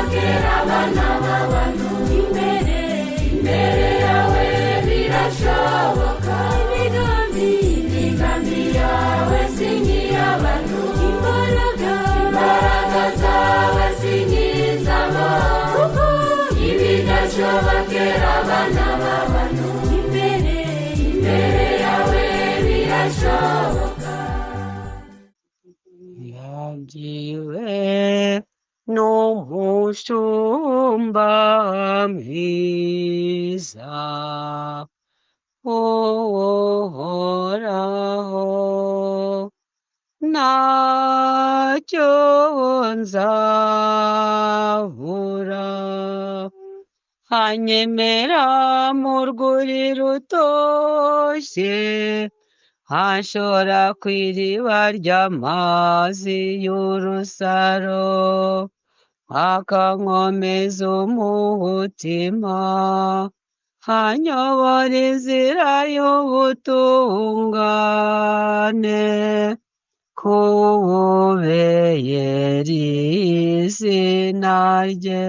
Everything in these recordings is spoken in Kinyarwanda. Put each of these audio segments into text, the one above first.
Ibidashobokera abana b'abantu, imbere imbere yawe birashoboka. Imigambi imigambi yawe si nk'iy'abantu, imbaraga imbaraga zawe si nk'izabo, kuko ibidashobokera abana b'abantu, imbere imbere yawe birashoboka. Yagiwe n'umushumba mwiza uhoraho, ntacyo nzabura, anyemera mu rwuri rutoshye, anshora ku iriba ry'amazi y'urusaro, akankomeza umutima, anyobora inzira y'ubutungane, kubera izina rye.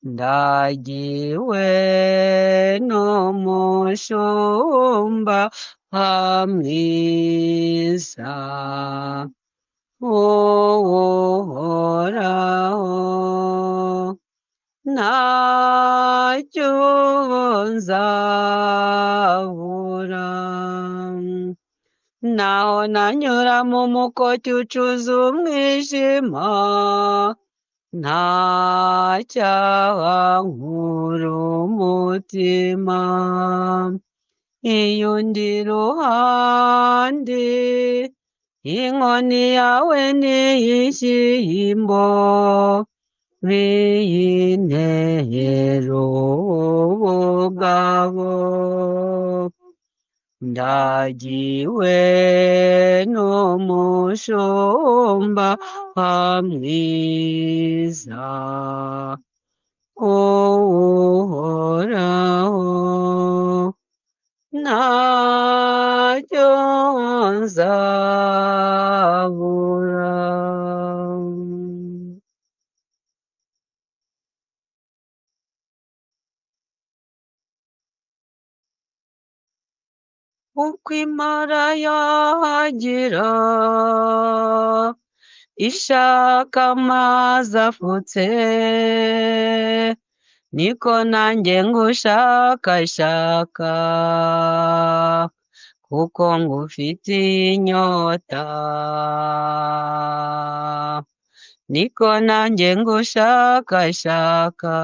Ndagiwe n'umushumba mwiza uhoraho, ntacyo nzabura. Naho nanyura mu mukoki ucuza umwijima, nta cyaha nkura umutima. Iyo undi ruhande, inkoni yawe n'iyishyimbo biyintera ubugabo. Ndagiwe n'umushumba mwiza uhoraho, ntacyo nzabura. Uko imara yagira ishaka amazi afutse, niko nanjye ngushakashaka, kuko ngufitiye inyota. Niko nanjye ngushakashaka,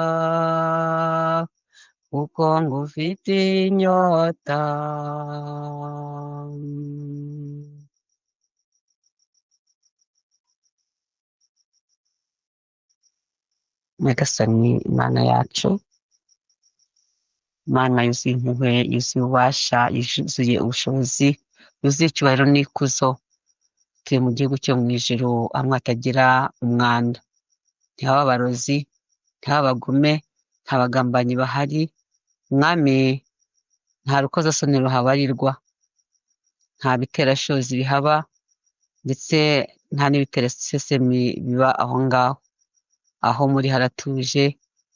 kuko ngufitiye inyota. Nyagasani Imana yacu, Imana yuzuye impuhwe, yuzuye ububasha, yuzuye ubushobozi, yuzuye icyubahiro n'ikuzo, tuye mu gihugu cyo mu ijuru hamwe hatagira umwanda, ntihaba abarozi, ntihaba abagome, nta bagambanyi bahari, Mwami nta rukozasoni ruhabarirwa, nta biterashozi bihaba, ndetse nta n'ibiterasesemi biba aho ngaho. Aho muri haratuje,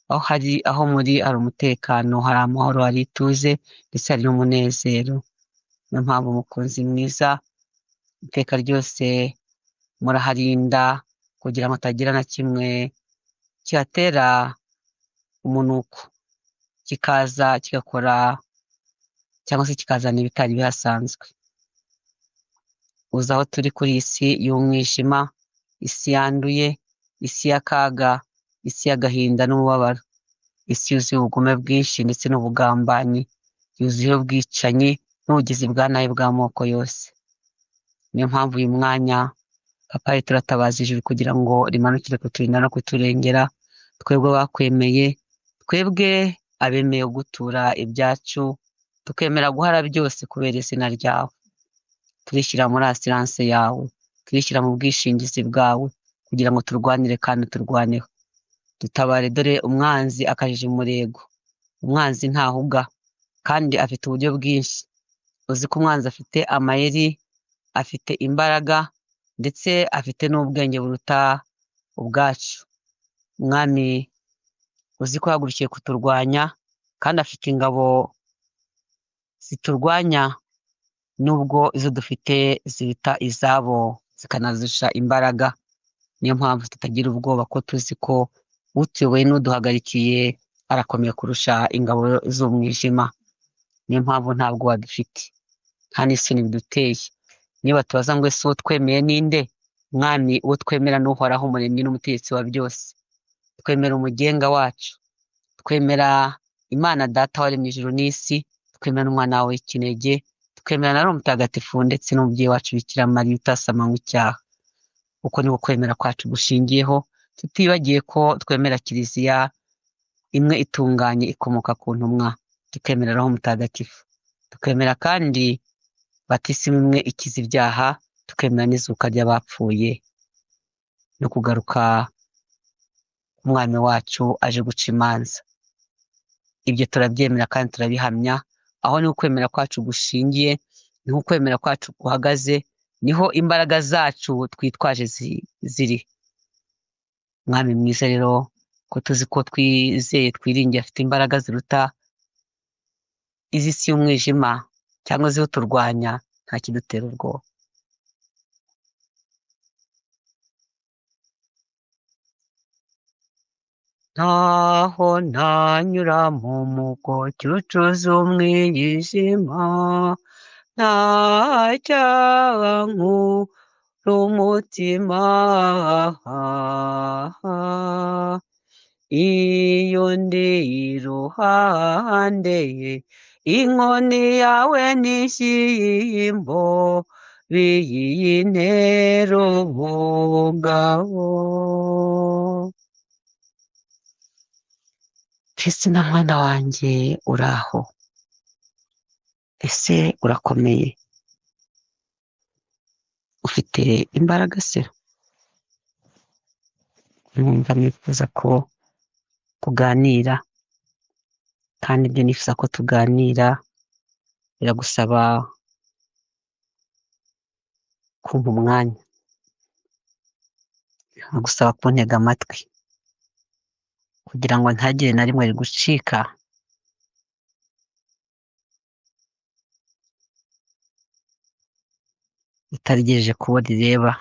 aho hari aho muri hari umutekano, hari amahoro, hari ituze, ndetse hari n'umunezero. Niyo mpamvu umukunzi mwiza iteka ryose muraharinda kugira ngo hatagira na kimwe kihatera umunuko, kikaza kigakora cyangwa se kikazana ibitari bihasanzwe. Uzi aho turi kuri iyi si y'umwijima, isi yanduye, isi y'akaga, isi y'agahinda n'umubabaro, isi yuzuye ubugome bwinshi ndetse n'ubugambanyi, yuzuye ubwicanyi n'ubugizi bwa nabi bw'amoko yose. Niyo mpamvu uyu mwanya Papa turatabaza ijuru kugira ngo rimanukire kuturinda no kuturengera, twebwe bakwemeye, twebwe abemeye gutura ibyacu, tukemera guhara byose kubera izina ryawe. Turishyira muri asiranse yawe, turishyira mu bwishingizi bwawe kugira ngo turwanire kandi turwaneho. Dutabare dore umwanzi akajije umurego, umwanzi ntahuga kandi afite uburyo bwinshi. Uzi ko umwanzi afite amayeri, afite imbaraga ndetse afite n'ubwenge buruta ubwacu. Mwami uzi ko yahagurukiye kuturwanya kandi afite ingabo ziturwanya, nubwo izo dufite ziruta izabo zikanazirusha imbaraga. Niyo mpamvu tutagira ubwoba ko tuzi ko utuyoboye n'uduhagarikiye arakomeye kurusha ingabo z'umwijima. Niyo mpamvu nta bwoba dufite, nta n'isoni biduteye. Niba tubaza ngo ese uwo twemeye ninde? Mwami, uwo twemera ni Uhoraho umuremyi n'umutegetsi wa byose. Twemera umugenga wacu, twemera Imana Data waremye ijuru n'isi, twemera n'umwana wawe w'ikinege, twemera na Roho Mutagatifu ndetse n'umubyeyi wacu Bikira Mariya utasamanywe icyaha. Uko niko kwemera kwacu gushingiyeho, tutibagiye ko twemera Kiliziya imwe itunganye ikomoka ku ntumwa, tukemera Roho Mutagatifu, tukemera kandi batisimu imwe ikiza ibyaha, tukemera n'izuka ry'abapfuye no kugaruka k'umwami wacu aje guca imanza. Ibyo turabyemera kandi turabihamya. Aho niho ukwemera kwacu gushingiye, niho ukwemera kwacu guhagaze, niho imbaraga zacu twitwaje ziri. Mwami mwiza rero, ko tuzi ko twizeye twiringiye afite imbaraga ziruta iz'isi y'umwijima cyangwa iz'uturwanya, nta kidutera ubwoba. Ntaho ntanyura mu mugozi ucuze umwijima, nta cyankura umutima. Iyo ndi iruhande, inkoni yawe n'ishyimbo biyintera ubugabo. Kristina mwana wanjye, uraho? Ese urakomeye? Ufite imbaraga se? Numva nifuza ko tuganira, kandi ibyo nifuza ko tuganira biragusaba kumpa umwanya, biragusaba kuntega amatwi kugira ngo ntagire na rimwe rigucika. Utarigejeje kubo rireba.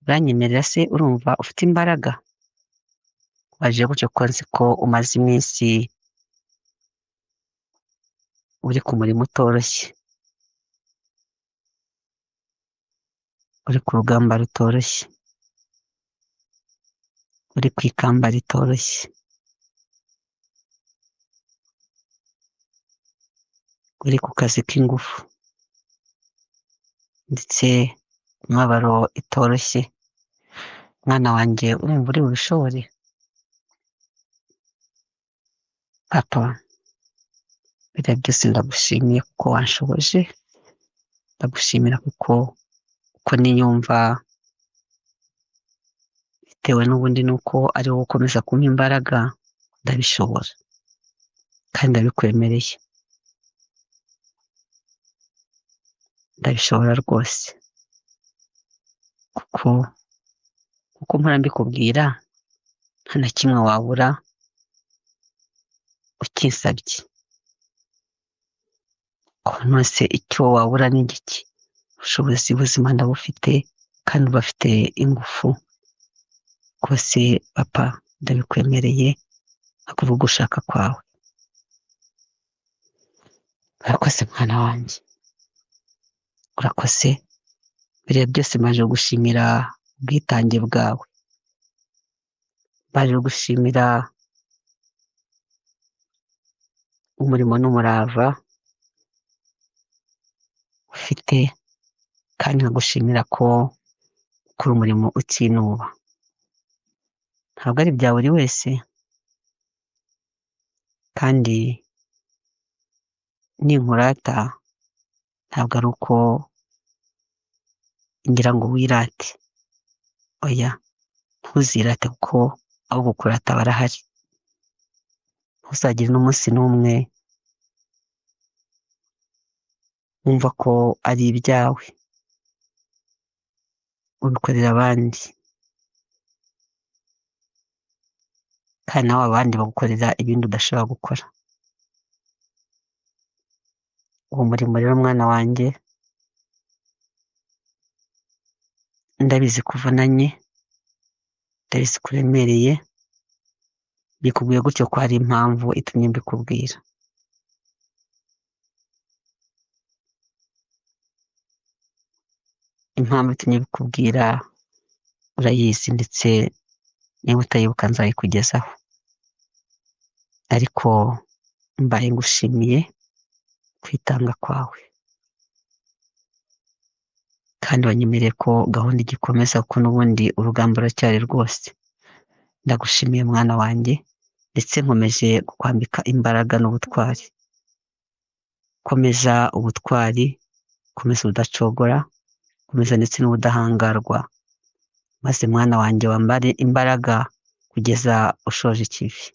Uranyemerera se? Urumva ufite imbaraga? Waje gutyo ko nzi ko umaze iminsi uri ku murimo utoroshye, uri ku rugamba rutoroshye, uri ku ikamba ritoroshye, uri ku kazi k'ingufu ndetse imibabaro itoroshye. Mwana wanjye, urumva uri bubishobore? Papa, biriya byose ndagushimiye kuko wanshoboje, ndagushimira kuko uko niyumva bitewe n'ubundi nuko ari wowe ukomeza kumpa imbaraga, ndabishobora kandi ndabikwemereye, ndabishobora rwose, kuko uko mpora mbikubwira nta na kimwe wabura ukinsabye. Ko nose icyo wabura ni igiki? Ubushobozi buzima ndabufite kandi bafite ingufu rwose. Papa, ndabikwemereye akuvuga ushaka kwawe. Urakoze mwana wanjye, urakoze. Mbere ya byose maje gushimira ubwitange bwawe, baje gushimira umurimo n'umurava ufite, kandi nkagushimira ko ukora umurimo utinuba. Ntabwo ari ibya buri wese, kandi ninkurata ntabwo ari uko ngira ngo wirate, oya, ntuzirate kuko abo kukurata barahari. Ntuzagire n'umunsi n'umwe wumva ko ari ibyawe, ubikorera abandi. Kandi nawe abandi bagukorera ibindi udashobora gukora. Uwo murimo rero mwana wanjye, ndabizi ko uvunanye, ndabizi ko uremereye, mbikubwiye gutyo ko hari impamvu itumye mbikubwira. Impamvu itumye mbikubwira urayizi, ndetse niba utayibuka nzayikugezaho. Ariko mbaye ngushimiye kwitanga kwawe, kandi wanyemereye ko gahunda igikomeza, kuko n'ubundi urugamba ruracyari rwose. Ndagushimiye mwana wanjye, ndetse nkomeje kukwambika imbaraga n'ubutwari. Komeza ubutwari, komeza ubudacogora, komeza ndetse n'ubudahangarwa, maze mwana wanjye wambare imbaraga kugeza ushoje ikivi.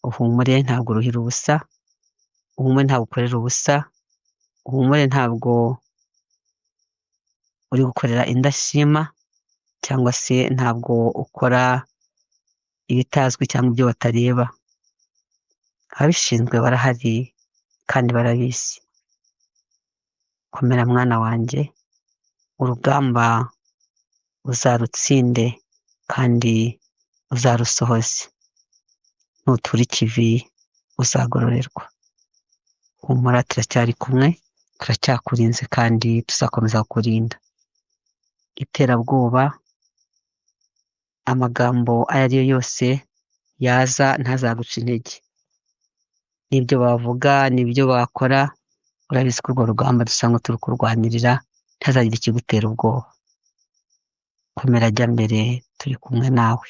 Uhumure ntabwo uruhira ubusa, uhumure ntabwo ukorera ubusa, uhumure ntabwo uri gukorera indashima, cyangwa se ntabwo ukora ibitazwi cyangwa ibyo batareba. Ababishinzwe barahari kandi barabizi. Komera mwana wanjye, urugamba uzarutsinde kandi uzarusohoze. Nutura ikivi uzagororerwa. Humura, turacyari kumwe, turacyakurinze kandi tuzakomeza kukurinda. Iterabwoba, amagambo ayo ari yo yose yaza ntazaguca intege. N'ibyo bavuga, n'ibyo bakora, urabizi ko urwo rugamba dusanzwe turi kurwanirira, ntazagira ikigutera ubwoba. Komera, jya mbere, turi kumwe nawe.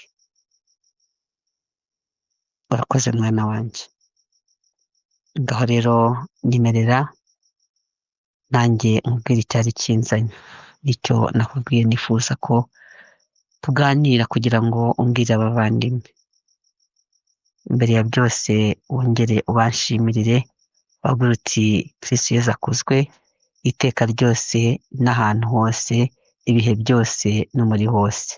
Urakoze mwana wanjye. Ngaho rero nyemerera nanjye nkubwire icyari kinzanye, nicyo nakubwiye nifuza ko tuganira kugira ngo umbwire abavandimwe. Mbere ya byose wongere ubanshimirire, wabwira uti Kristo Yezu akuzwe iteka ryose n'ahantu hose, ibihe byose no muri hose.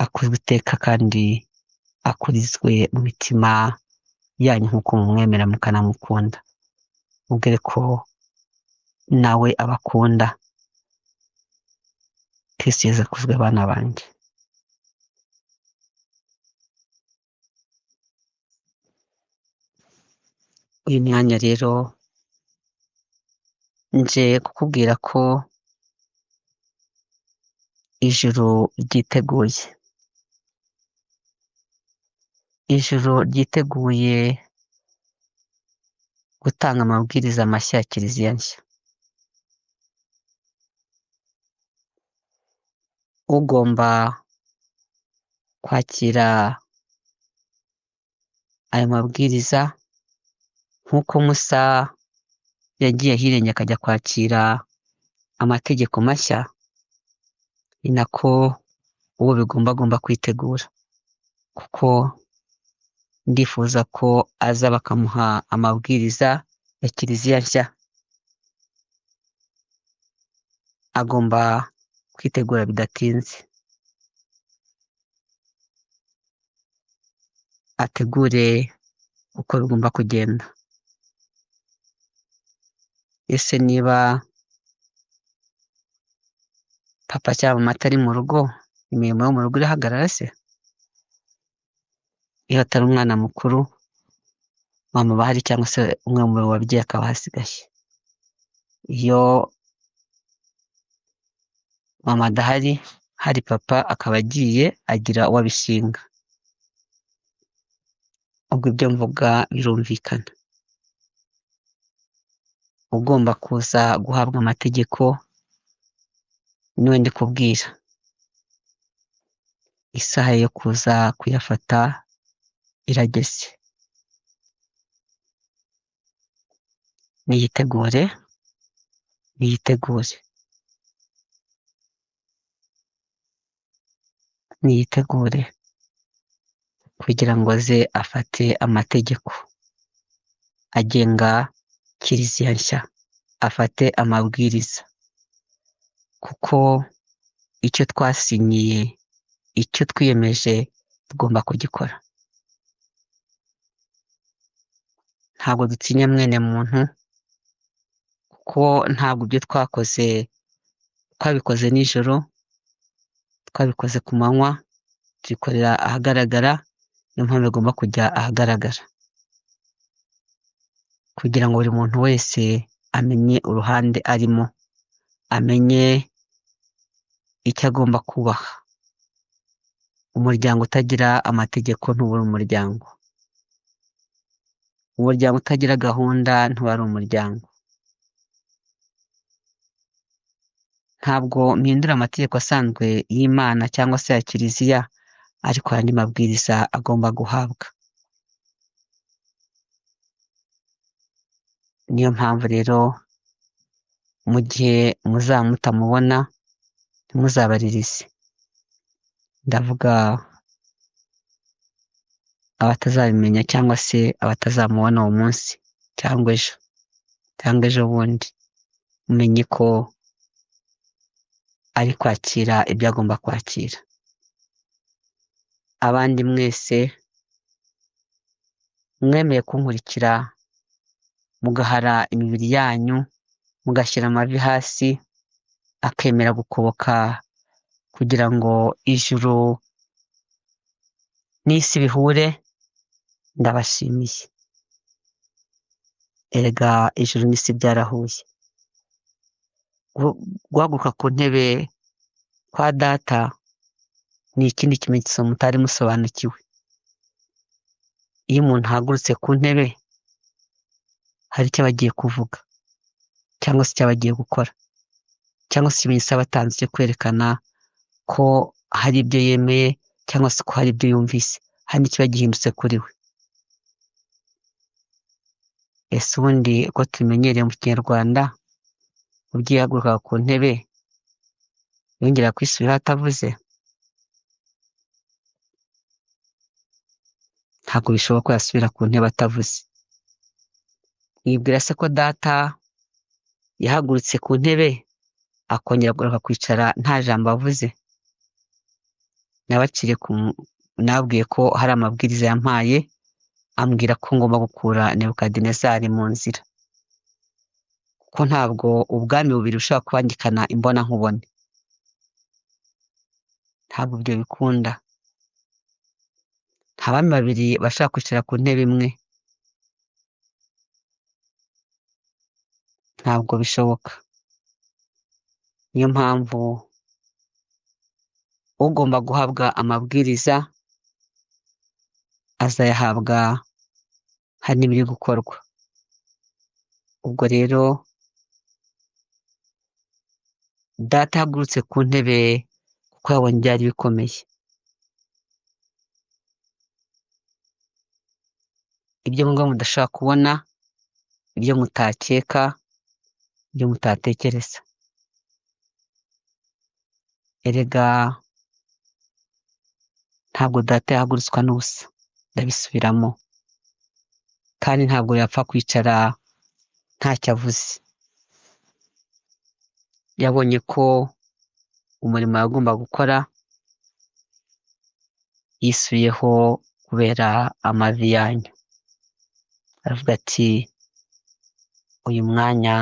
Akuzwe iteka kandi akurizwe mu mitima yanyu nk'uko mumwemera mukanamukunda. Mubwire ko nawe abakunda. Kristo Yezu akuzwe bana banjye. Uyu mwanya rero nje kukubwira ko ijuru ryiteguye. Ijuru ryiteguye gutanga amabwiriza mashya ya Kiliziya nshya. Ugomba kwakira ayo mabwiriza nk'uko Musa yagiye ahirengeye akajya kwakira amategeko mashya, ni nako uwo bigomba agomba kwitegura, kuko ndifuza ko aza bakamuha amabwiriza ya Kiliziya nshya. Agomba kwitegura bidatinze, ategure uko bigomba kugenda. Ese niba papa cyangwa mama atari mu rugo, imirimo yo mu rugo irahagarara se? Iyo atari umwana mukuru, mama aba ahari cyangwa se umwe mu babyeyi akaba ahasigaye. Iyo mama adahari, hari papa akaba agiye, agira uwo abishinga. Ubwo ibyo mvuga birumvikana. Ugomba kuza guhabwa amategeko niwe ndi kubwira. Isaha yo kuza kuyafata irageze. Niyitegure, niyitegure, niyitegure kugira ngo aze afate amategeko agenga Kiliziya nshya, afate amabwiriza, kuko Icyo twasinyiye, icyo twiyemeje, tugomba kugikora. Ntabwo dutinya mwene muntu, kuko ntabwo ibyo twakoze twabikoze nijoro, twabikoze ku manywa, tubikorera ahagaragara, niyo mpamvu bigomba kujya ahagaragara, kugira ngo buri muntu wese amenye uruhande arimo, amenye icyo agomba kubaha. Umuryango utagira amategeko ntubura umuryango. Umuryango utagira gahunda ntuba ari umuryango. Ntabwo mpindura amategeko asanzwe y'Imana cyangwa se ya Kiliziya, ariko hari andi mabwiriza agomba guhabwa. Niyo mpamvu rero mu gihe muzaba mutamubona ntimuzabaririze. Ndavuga abatazabimenya cyangwa se abatazamubona uwo munsi cyangwa ejo cyangwa ejo bundi, mumenye ko ari kwakira ibyo agomba kwakira. Abandi mwese mwemeye kunkurikira, mugahara imibiri yanyu, mugashyira amavi hasi, akemera gukoboka kugira ngo ijuru n'isi bihure, ndabashimiye. Erega ijuru n'isi byarahuye. Guhaguruka ku ntebe kwa data ni ikindi kimenyetso mutari musobanukiwe. Iyo umuntu ahagurutse ku ntebe, hari icyo aba agiye kuvuga cyangwa se icyo aba agiye gukora, cyangwa se ikimenyetso aba atanze cyo kwerekana ko hari ibyo yemeye cyangwa se ko hari ibyo yumvise, hari n'ikiba gihindutse kuri we. Ese ubundi ko tubimenyereye mu Kinyarwanda, umubyeyi yahagurukaga ku ntebe yongera kwisubiraho atavuze? Ntabwo bishoboka ko yasubira ku ntebe atavuze. Mwibwira se ko data yahagurutse ku ntebe akongera kugaruka kwicara nta jambo avuze? Nababwiye ko hari amabwiriza yampaye, ambwira ko ngomba gukura Nebukadinezari mu nzira, kuko ntabwo ubwami bubiri bushobora kubangikana imbonankubone. Ntabwo ibyo bikunda. Nta bami babiri bashobora kwicara ku ntebe imwe, ntabwo bishoboka. Niyo mpamvu ugomba guhabwa amabwiriza azayahabwa hari n'ibiri gukorwa. Ubwo rero data yahagurutse ku ntebe kuko yabonye byari bikomeye. Ibyo mwumva mudashobora kubona, ibyo mutakeka, ibyo mutatekereza. Erega ntabwo data yahagurutswa n'ubusa, ndabisubiramo, kandi ntabwo yapfa kwicara ntacyo avuze. Yabonye ko umurimo yagomba gukora yisubiyeho kubera amavi yanyu. Aravuga ati uyu mwanya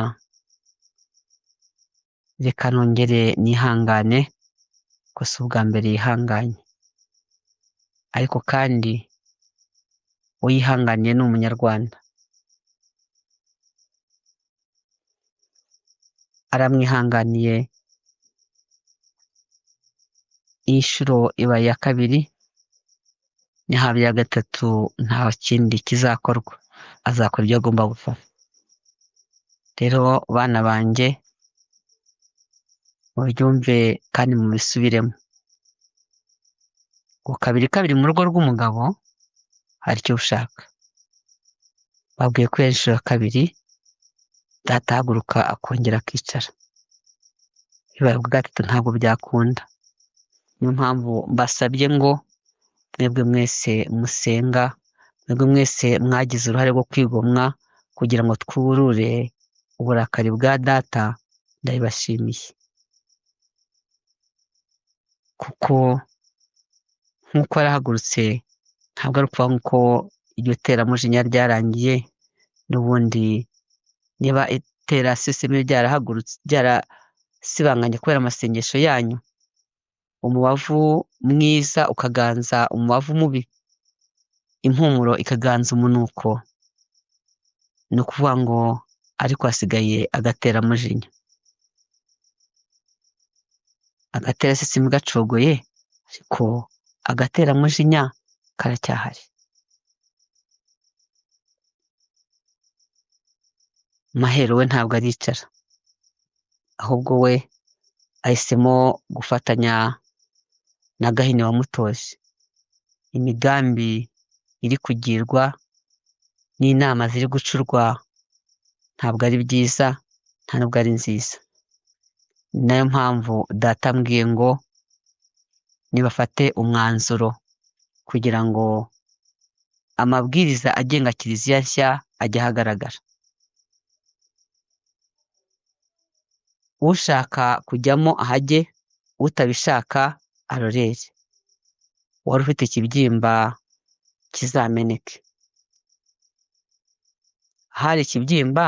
reka nongere nihangane, ko si ubwa mbere yihanganye. Ariko kandi uyihanganiye ni umunyarwanda. Aramwihanganiye inshuro ibaye iya kabiri, nihaba iya gatatu nta kindi kizakorwa, azakora ibyo agomba gukora. Rero bana banjye, mubyumve kandi mubisubiremo. Ngo kabiri kabiri mu rugo rw'umugabo hari icyo ushaka. Babwiye ko inshuro ya kabiri data ahaguruka akongera akicara. Bibaye ubwa gatatu ntabwo byakunda. Niyo mpamvu mbasabye ngo mwebwe mwese musenga, mwebwe mwese mwagize uruhare rwo kwigomwa kugira ngo twurure uburakari bwa data, ndabibashimiye. Kuko nk'uko yarahagurutse, ntabwo ari ukuvuga ko iryo teramujinya ryarangiye, n'ubundi niba itera seseme ryarahagurutse, ryarasibanganye kubera amasengesho yanyu, umubavu mwiza ukaganza umubavu mubi, impumuro ikaganza umunuko, ni ukuvuga ngo ariko hasigaye agateramujinya. Agatera seseme gacogoye, ariko agateramujinya karacyahari. Mahero we ntabwo aricara, ahubwo we ahisemo gufatanya na Gahini wamutoje. Imigambi iri kugirwa n'inama ziri gucurwa ntabwo ari byiza, nta nubwo ari nziza. Ni nayo mpamvu data ambwiye ngo nibafate umwanzuro kugira ngo amabwiriza agenga kiliziya nshya ajye ahagaragara. Ushaka kujyamo ahajye, utabishaka arorere. Uwari ufite ikibyimba kizameneke, ahari ikibyimba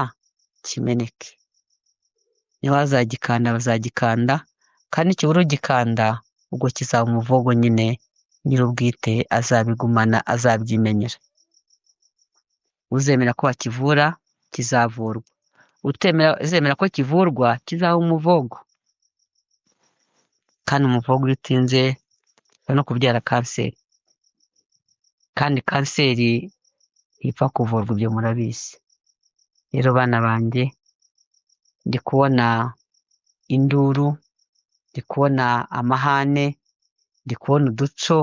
kimeneke. Niba bazagikanda bazagikanda, kandi nikibura ugikanda ubwo kizaba umuvogo nyine, nyir'ubwite azabigumana, azabyimenyera. Uzemera ko bakivura kizavurwa, uzemera ko kivurwa kizaba umuvogo. Kandi umuvogo iyo utinze ushobora no kubyara kanseri, kandi kanseri ntipfa kuvurwa, ibyo murabizi. Rero bana banjye, ndi kubona induru, ndi kubona amahane, ndi kubona uduco,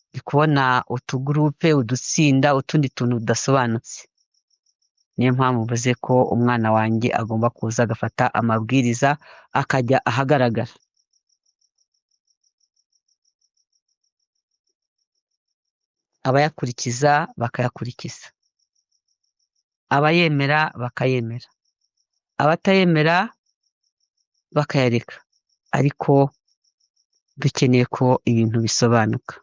ndi kubona utugurupe, udutsinda, utundi tuntu tudasobanutse. Niyo mpamvu mvuze ko umwana wanjye agomba kuza agafata amabwiriza akajya ahagaragara. Abayakurikiza bakayakurikiza, abayemera bakayemera, abatayemera bakayareka. Ariko dukeneye ko ibintu bisobanuka.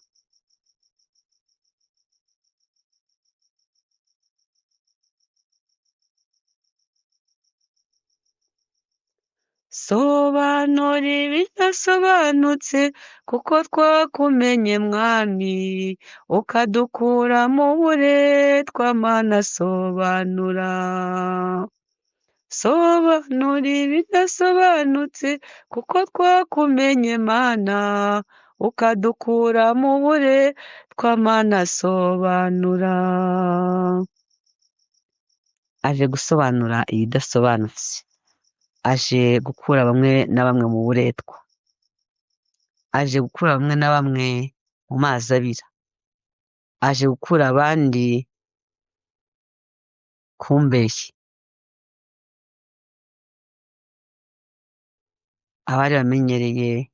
Sobanura ibidasobanutse, kuko twakumenye mwami, ukadukura mu buretwa, Mana sobanura. Sobanura ibidasobanutse, kuko twakumenye Mana, ukadukura mu buretwa, Mana sobanura. Aje gusobanura ibidasobanutse, aje gukura bamwe na bamwe mu buretwa, aje gukura bamwe na bamwe mu mazi abira, aje gukura abandi ku mbehe. Abari bamenyereye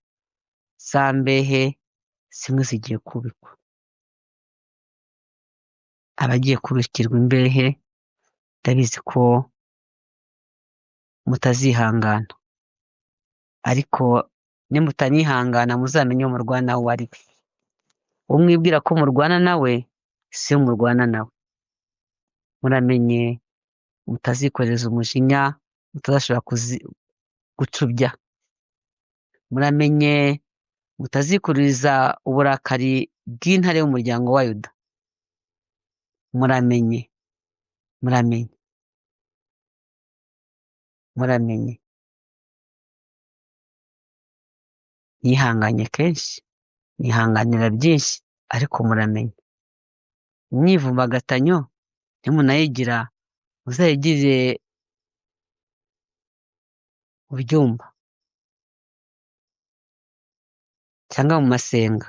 za mbehe zimwe zigiye kubikwa, abagiye kubikirwa imbehe ndabizi ko mutazihangana, ariko nimutanihangana muzamenye uwo murwana uwo ari we. Uwo mwibwira ko murwana nawe si we murwana nawe. Muramenye mutazikoreza umujinya mutazashobora gucubya. Muramenye mutazikururiza uburakari bw'intare y'umuryango wa Yuda. Muramenye, muramenye, muramenye. Nihanganye kenshi, nihanganira byinshi, ariko muramenye. Imyivumbagatanyo nimunayigira muzayigirire mu byumba cyangwa mu masenga,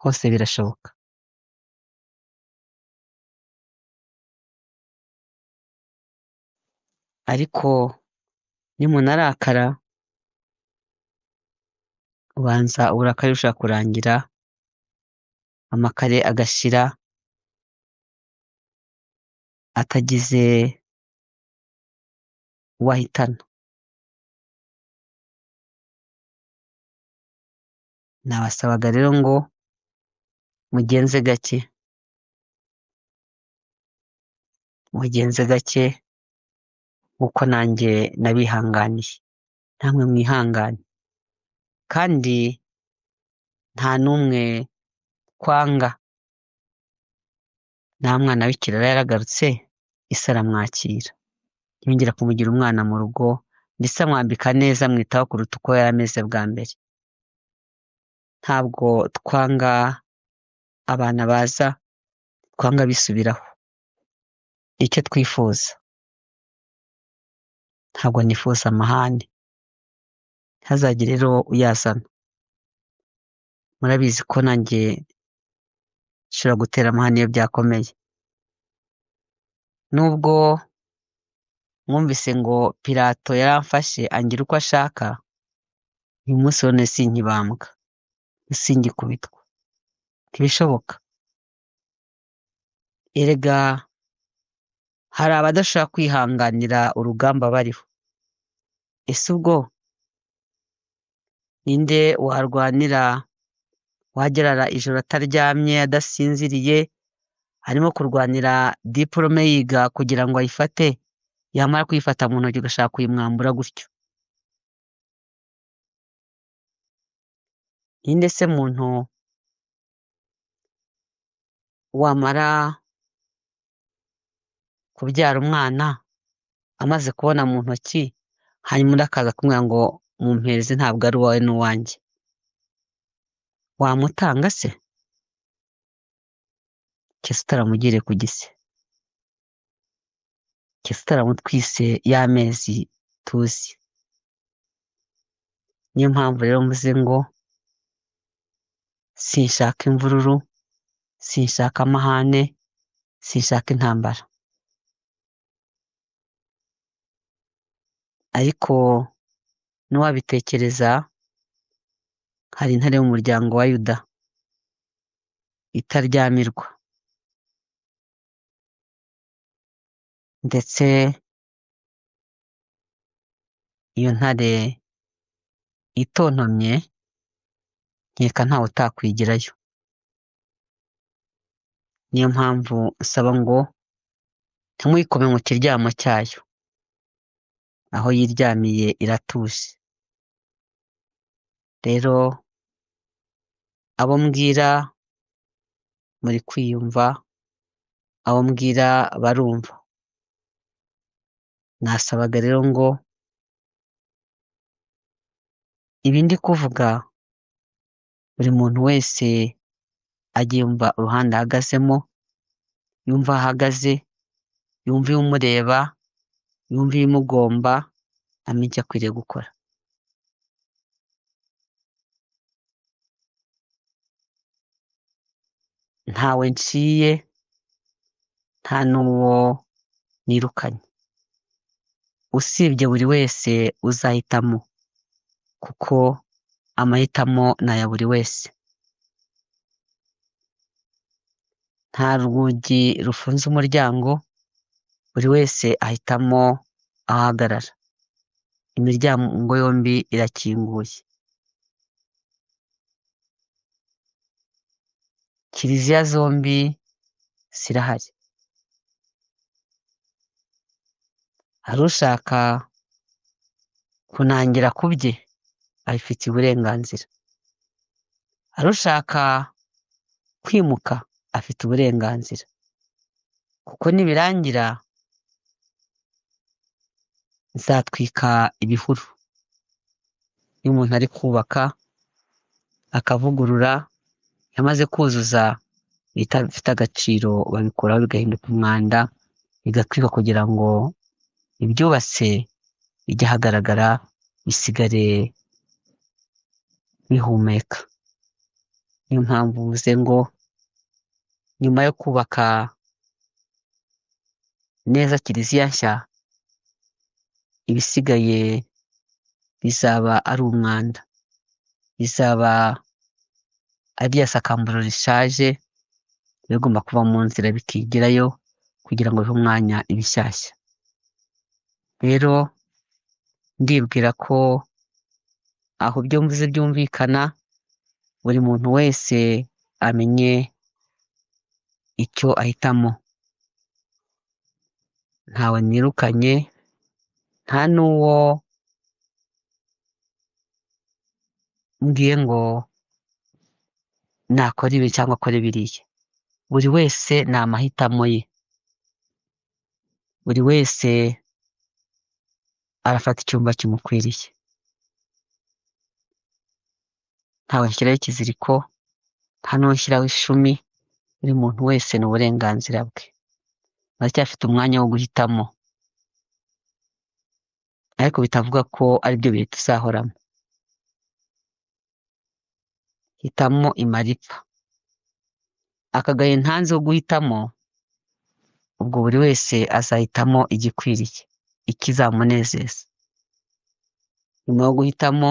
hose birashoboka. Ariko nimunarakara, ubanza uburakari bushobora kurangira, amakare agashira, atagize uwo ahitana. Nabasabaga rero ngo mugenze gake, mugenze gake nk'uko nanjye nabihanganiye, namwe mwihangane. Kandi nta n'umwe twanga. Nta mwana w'ikirara yaragarutse, ise aramwakira, yongera kumugira umwana mu rugo, ndetse amwambika neza, amwitaho kuruta uko yari ameze bwa mbere. Ntabwo twanga abana baza, twanga bisubiraho. Icyo twifuza, ntabwo nifuza amahane, ntihazagire rero uyazana. Murabizi ko nanjye nshobora gutera amahane iyo byakomeye. Nubwo mwumvise ngo Pilato yaramfashe angira uko ashaka, uyu munsi none sinkibambwa, singikubitwa, ntibishoboka. Erega hari abadashobora kwihanganira urugamba bariho. Ese ubwo ninde warwanira, wagerara ijoro ataryamye, adasinziriye, arimo kurwanira diporome yiga kugira ngo ayifate, yamara kuyifata mu ntoki ugashaka kuyimwambura gutyo? Ninde se muntu wamara kubyara umwana amaze kubona mu ntoki, hanyuma undi akaza kumubwira ngo mumpereze ntabwo ari uwawe n'uwanjye? Wamutanga se? Keretse utaramugiriye ku gise, keretse utaramutwise y'amezi tuzi. Niyo mpamvu rero mvuze ngo sinshaka imvururu, sinshaka amahane, sinshaka intambara. Ariko n'uwabitekereza, hari intare y'umuryango wa Yuda itaryamirwa, ndetse iyo ntare itontomye nkeka ntawe utakwigirayo. Niyo mpamvu nsaba ngo ntimuyikome mu kiryamo cyayo, aho yiryamiye iratuje. Rero abo mbwira muri kwiyumva, abo mbwira barumva. Nasabaga rero ngo ibi ndi kuvuga buri muntu wese ajye yumva uruhande ahagazemo, yumva aho ahagaze, yumva ibimureba, yumva ibimugomba, amenye icyo akwiriye gukora. Ntawe nciye, nta n'uwo nirukanye, usibye buri wese uzahitamo, kuko amahitamo ni aya buri wese. Nta rugi rufunze umuryango, buri wese ahitamo aho ahagarara. Imiryango yombi irakinguye. Kiliziya zombi zirahari. Hari ushaka kunangira ku bye, abifitiye uburenganzira. Hari ushaka kwimuka, afite uburenganzira. Kuko nibirangira nzatwika ibihuru. Iyo umuntu ari kubaka akavugurura, yamaze kuzuza ibitafite agaciro babikuraho bigahinduka umwanda, bigatwikwa kugira ngo ibyubatse bijye ahagaragara, bisigare bihumeka. Niyo mpamvu mvuze ngo nyuma yo kubaka neza kiliziya nshya, ibisigaye bizaba ari umwanda, bizaba ari rya sakamburo rishaje, bigomba kuva mu nzira bikigirayo kugira ngo bihe umwanya ibishyashya. Rero ndibwira ko aho ibyo mvuze byumvikana, Buri muntu wese amenye icyo ahitamo. Ntawe nirukanye, nta n'uwo mbwiye ngo nakora ibi cyangwa akore biriya. Buri wese ni amahitamo ye, buri wese arafata icyumba kimukwiriye. Ntawe nshyiraho ikiziriko, nta n'uwo nshyiraho ishumi, buri muntu wese ni uburenganzira bwe. Aracyafite umwanya wo guhitamo, ariko bitavuga ko aribyo bihe tuzahoramo. Hitamo imara ipfa. Akagahe ntanze wo guhitamo, ubwo buri wese azahitamo igikwiriye, ikizamunezeza. Nyuma yo guhitamo,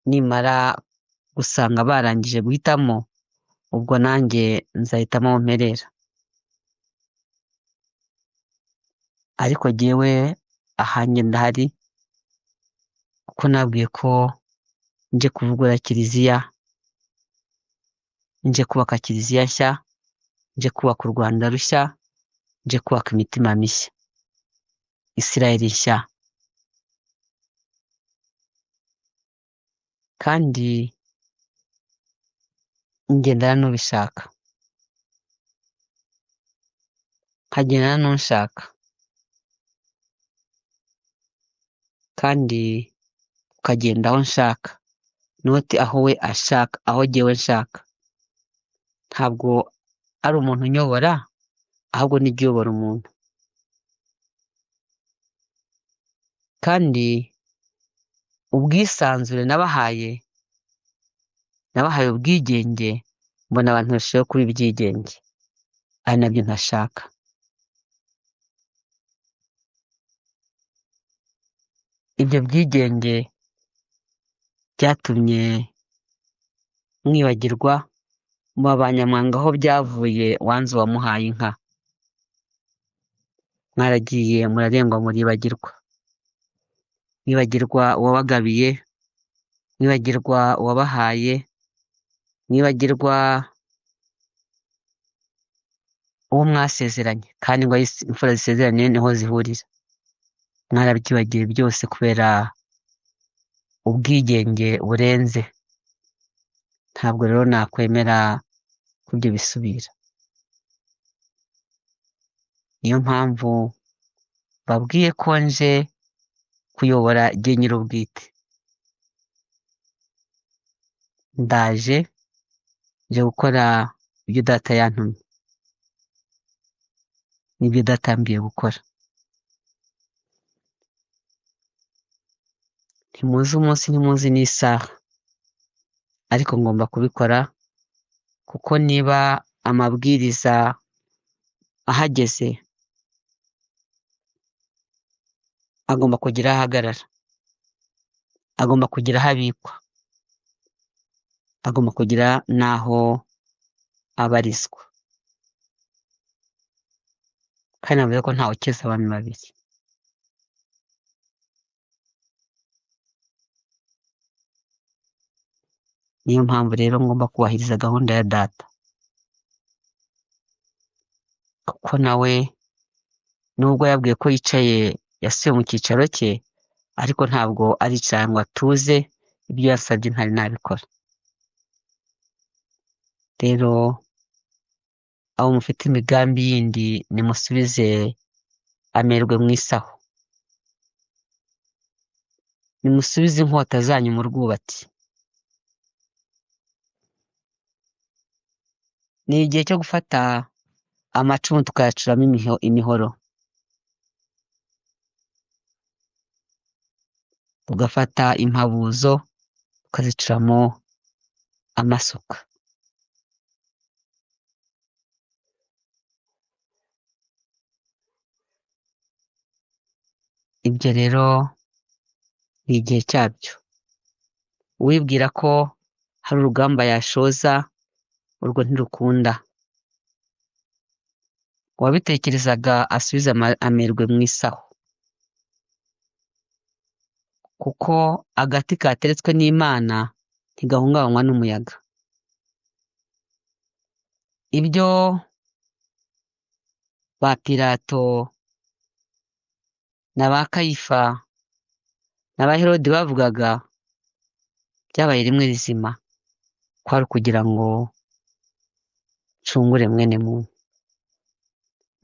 nimara gusanga barangije guhitamo, ubwo nanjye nzahitamo aho mperera. Ariko jyewe ahanjye ndahari, kuko nabwiye ko nje kuvugurura kiliziya, nje kubaka kiliziya nshya, nje kubaka u Rwanda rushya, nje kubaka imitima mishya, Isirayeli nshya. Kandi ngendana n'ubishaka, nkagendana n'unshaka, kandi ukagenda aho nshaka, noti aho we ashaka, aho jyewe nshaka. Ntabwo ari umuntu unyobora, ahubwo ni jye uyobora umuntu. Kandi ubwisanzure nabahaye, nabahaye ubwigenge, mbona abantu barushaho kuba ibyigenge, ari nabyo ntashaka. Ibyo byigenge byatumye mwibagirwa, muba abanyamwanga aho byavuye, wanze uwamuhaye inka. Mwaragiye murarengwa muribagirwa, mwibagirwa uwabagabiye, mwibagirwa uwabahaye, mwibagirwa uwo mwasezeranye, kandi ngo aho imfura zisezeranye niho zihurira. Mwarabyibagiwe byose kubera ubwigenge burenze. Ntabwo rero nakwemera ko ibyo bisubira. Niyo mpamvu babwiye ko nje kuyobora jye nyir'ubwite. Ndaje nje gukora ibyo data yantumye n'ibyo data yambwiye gukora. Ntimuzi umunsi, ntimuzi n'isaha, ariko ngomba kubikora, kuko niba amabwiriza ahageze agomba kugira aho ahagarara, agomba kugira aho abikwa, agomba kugira n'aho abarizwa. Kandi navuze ko ntawe ukiza abami babiri. Niyo mpamvu rero ngomba kubahiriza gahunda ya data, kuko nawe nubwo yabwiye ko yicaye yasubiye mu cyicaro cye, ariko ntabwo aricara ngo atuze, ibyo yasabye ntari nabikora. Rero abo mufite imigambi yindi nimusubize amerwe mu isaho, nimusubize inkota zanyu mu rwubati. Ni igihe cyo gufata amacumu tukayacuramo imihoro, tugafata impabuzo tukazicuramo amasuka. Ibyo rero ni igihe cyabyo. Uwibwira ko hari urugamba yashoza, urwo ntirukunda. Uwabitekerezaga asubize amerwe mu isaho, kuko agati kateretswe n'Imana ntigahungabanywa n'umuyaga. Ibyo ba Pilato na ba Kayifa na ba Herodi bavugaga byabaye rimwe rizima, kwari ukugira ngo ncungure mwene muntu.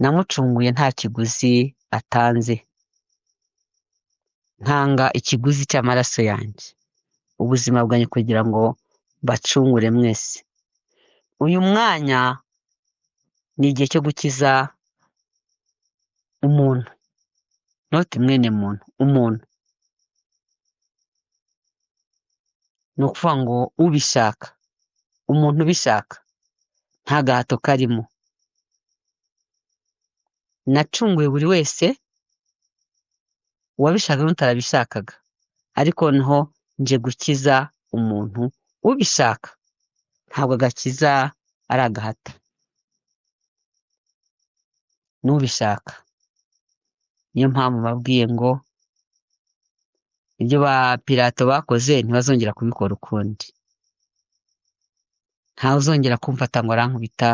Namucunguye nta kiguzi atanze, ntanga ikiguzi cy'amaraso yanjye, ubuzima bwanjye, kugira ngo mbacungure mwese. Uyu mwanya ni igihe cyo gukiza umuntu, not mwene muntu, umuntu. Ni ukuvuga ngo ubishaka, umuntu ubishaka, nta gahato karimo. Nacunguye buri wese, uwabishaka n'utarabishakaga, ariko noneho nje gukiza umuntu ubishaka. Ntabwo agakiza ari agahato, n'ubishaka. Niyo mpamvu babwiye ngo ibyo ba Pilato bakoze ntibazongera kubikora ukundi. Ntawe uzongera kumfata ngo arankubita,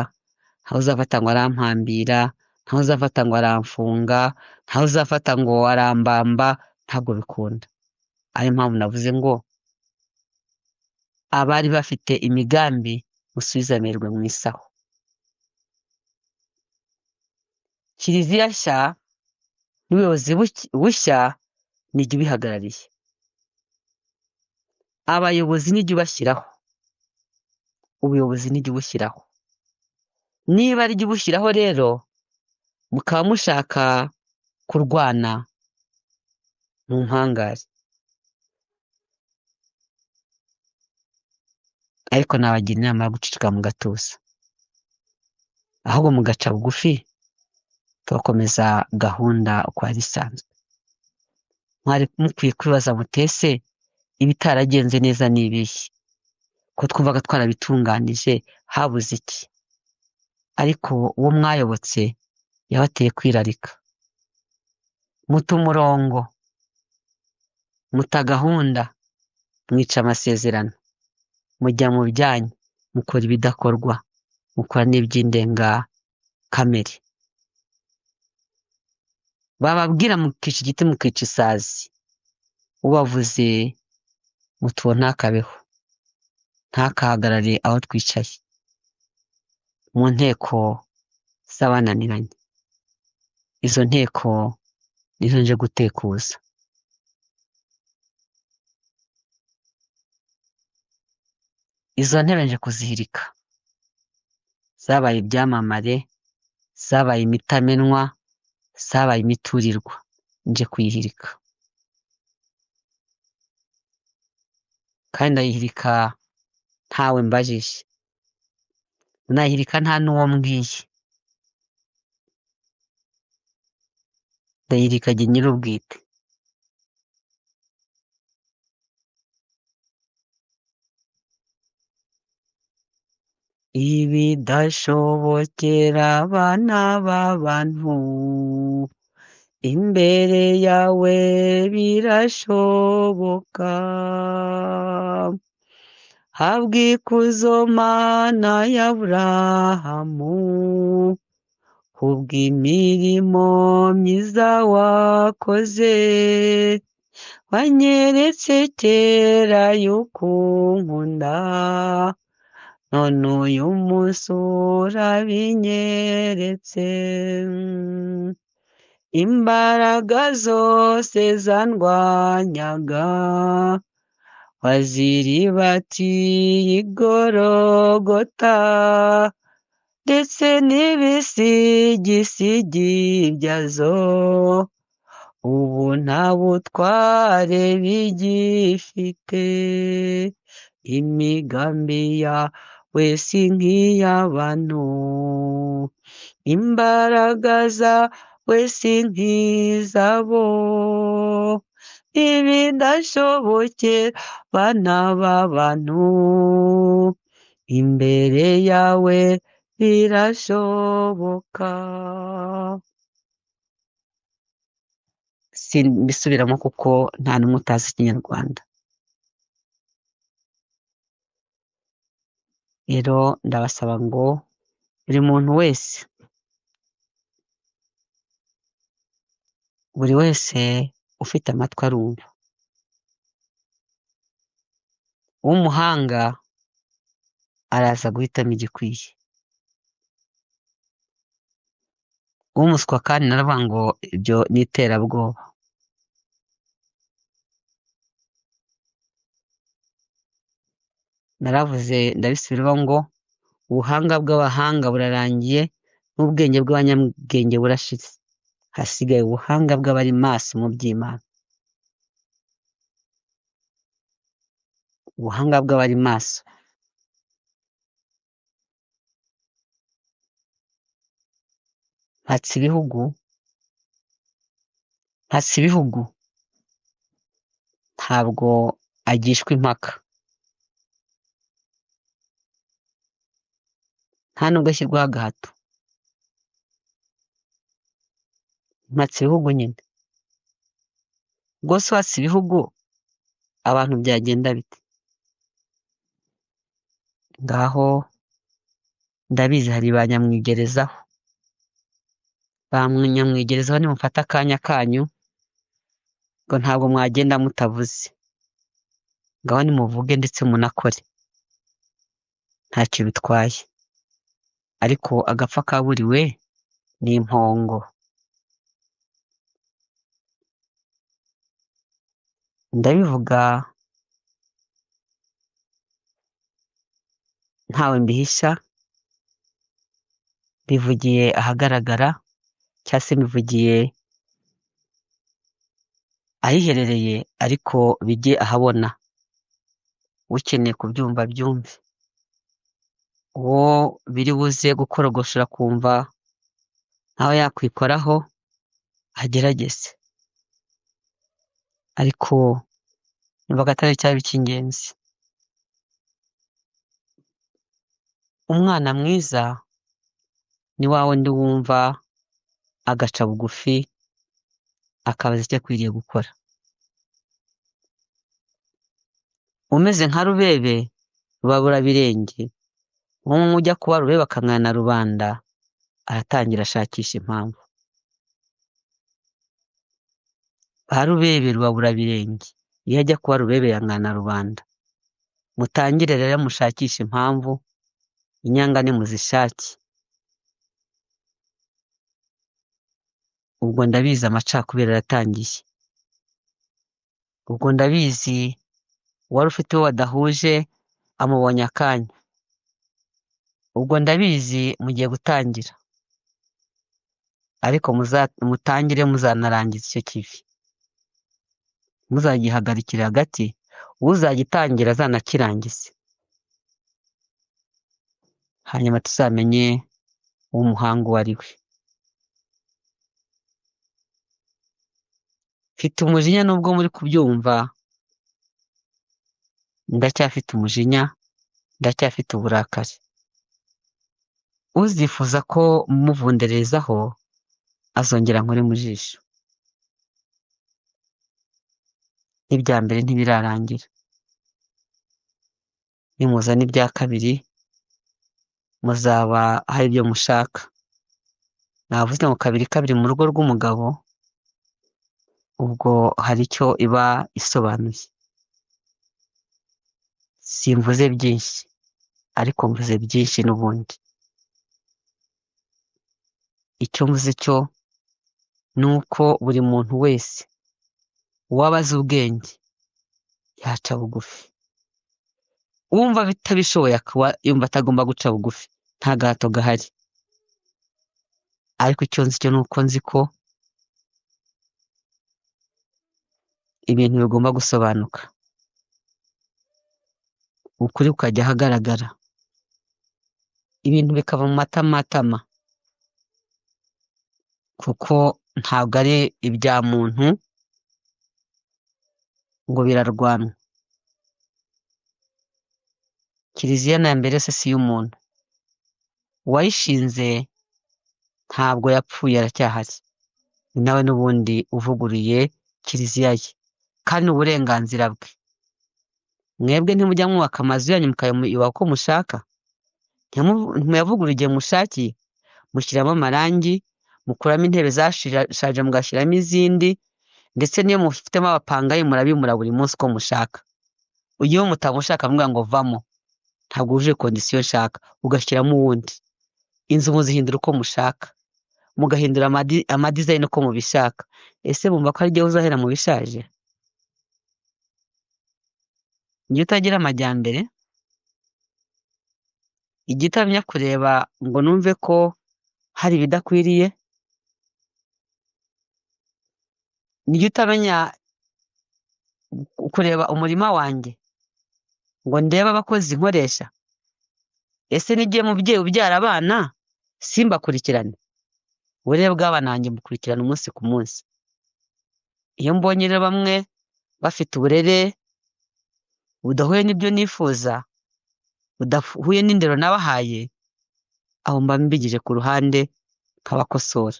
ntawe uzafata ngo arampambira, ntawe uzafata ngo aramfunga, ntawe uzafata ngo arambamba, ntabwo bikunda. Ariyo mpamvu navuze ngo abari bafite imigambi musubize amerwe mu isaho. Kiliziya nshya n'ubuyobozi bushya nijye ubihagarariye. Abayobozi nijye ubashyiraho, ubuyobozi nijye ubushyiraho. Niba ari jye ubushyiraho rero, mukaba mushaka kurwana mu mpangare, ariko nabagira inama yo guceceka mu gatuza, ahubwo mugaca bugufi tugakomeza gahunda uko yari isanzwe. Mwari mukwiye kwibaza mutese ibitaragenze neza ni ibihe, ko twumvaga twarabitunganije habuze iki? Ariko uwo mwayobotse yabateye kwirarika, muta umurongo, muta gahunda, mwica amasezerano, mujya mu byanyu, mukora ibidakorwa, mukora n'iby'indengakamere. Bababwira mukica igiti mukica isazi, ubavuze mutuwo ntakabeho, ntakahagarare aho twicaye mu nteko z'abananiranye. Izo nteko nizo nje gutekuza. Izo ntebe nje kuzihirika. Zabaye ibyamamare, zabaye imitamenwa, zabaye imiturirwa, nje kuyihirika. Kandi ndayihirika ntawe mbajije, nayihirika nta n'uwo mbwiye, ndayihirika jye nyir'ubwite. Ibidashobokera abana b'abantu, imbere yawe birashoboka. Habwa ikuzo Mana ya Aburahamu, kubw'imirimo myiza wakoze, wanyeretse kera yuko unkunda, none uyu munsi urabinyeretse. Imbaraga zose zandwanyaga, waziribatiye i Gologota, ndetse n'ibisigisigi byazo, ubu nta butware bigifite. Imigambi yawe si nk'iy'abantu, imbaraga zawe si nk'izabo, ibidashobokera bana b'abantu, imbere yawe birashoboka. Simbisubiramo kuko nta n'umwe utazi Ikinyarwanda. Rero ndabasaba ngo buri muntu wese, buri wese ufite amatwi arumva, uw'umuhanga araza guhitamo igikwiye, umuswa kandi naravuga ngo ibyo ni iterabwoba. Naravuze ndabisubiramo ngo ubuhanga bw'abahanga burarangiye n'ubwenge bw'abanyabwenge burashize, hasigaye ubuhanga bw'abari maso mu by'Imana. Ubuhanga bw'abari maso. Mpatse ibihugu, mpatse ibihugu ntabwo agishwa impaka, nta nubwo ashyirwaho agahato. Mpatse ibihugu nyine, ubwo se uhatse ibihugu abantu byagenda bite? Ngaho ndabizi hari ba nyamwigerezaho, ba nyamwigerezaho nimufate akanya kanyu ngo ntabwo mwagenda mutavuze, ngaho nimuvuge ndetse munakore, ntacyo bitwaye, ariko agapfa kaburiwe ni impongo. Ndabivuga ntawe mbihisha, mbivugiye ahagaragara cyangwa se mbivugiye ahiherereye, ariko bijye ahabona, ukeneye kubyumva abyumve, uwo biri buze gukorogoshora akumva ntawe yakwikoraho agerageze, ariko numvaga atari cyaba icy'ingenzi. Umwana mwiza ni wa wundi wumva agaca bugufi akabaza icyo akwiriye gukora. Umeze nka Rubebe Rubaburabirenge, umwe ujya kuba Rubebe akangana na rubanda, aratangira ashakisha impamvu. Ba Rubebe Rubaburabirenge, iyo ajya kuba Rubebe yangana na rubanda. Mutangire rero mushakishe impamvu, inyanga nimuzishake. Ubwo ndabizi amacakubiri aratangiye, ubwo ndabizi uwari ufite uwo badahuje amubonye akanya, ubwo ndabizi mugiye gutangira, ariko mutangire muzanarangiza icyo kivi, muzagihagarikire hagati, uzagitangira azanakirangize, hanyuma tuzamenye uw'umuhanga uwo ari we. Mfite umujinya nubwo muri kubyumva, ndacyafite umujinya, ndacyafite uburakari. Uzifuza ko mumuvunderezaho azongera nkore mu jisho. N'ibya mbere ntibirarangira, nimuzana ibya kabiri muzaba hari ibyo mushaka. Navuze ngo kabiri kabiri mu rugo rw'umugabo, ubwo hari icyo iba isobanuye. Simvuze byinshi, ariko mvuze byinshi n'ubundi. Icyo mvuze cyo ni uko buri muntu wese uwaba azi ubwenge yaca bugufi, uwumva atabishoboye akaba yumva atagomba guca bugufi, nta gahato gahari. Ariko icyo nzi cyo ni uko nzi ko ibintu bigomba gusobanuka, ukuri kukajya ahagaragara, ibintu bikava mu matamatama, kuko ntabwo ari ibya muntu ngo birarwanwa. Kiliziya na mbere yose si iy'umuntu, uwayishinze ntabwo yapfuye aracyahari, ni nawe n'ubundi uvuguruye kiliziya ye, kandi ni uburenganzira bwe. Mwebwe ntimujya mwubaka amazu yanyu mukayubaka uko mushaka? Ntimuyavugurura igihe mushakiye, mushyiramo amarangi, mukuramo intebe zashaje mugashyiramo izindi, ndetse n'iyo mufitemo abapangayi murabimura buri munsi uko mushaka. Iyo mutamushaka muvuga ngo vamo, ntabwo wujuje kondisiyo nshaka, ugashyiramo uwundi. Inzu muzihindura uko mushaka, mugahindura amadizayini uko mubishaka. Ese bumva ko ari jyewe uzahera mu bishaje? Njye utagira amajyambere, ijya itamenya kureba ngo numve ko hari ibidakwiriye, nijya utamenya kureba umurima wanjye ngo ndebe abakozi nkoresha. Ese n'igihe mubyeyi ubyara abana simbakurikirane? Uburere bw'abana banjye mbukurikirana umunsi ku munsi. Iyo mbonye rero bamwe bafite uburere budahuye n'ibyo nifuza, budahuye n'indero nabahaye, aho mba mbigije ku ruhande nkabakosora.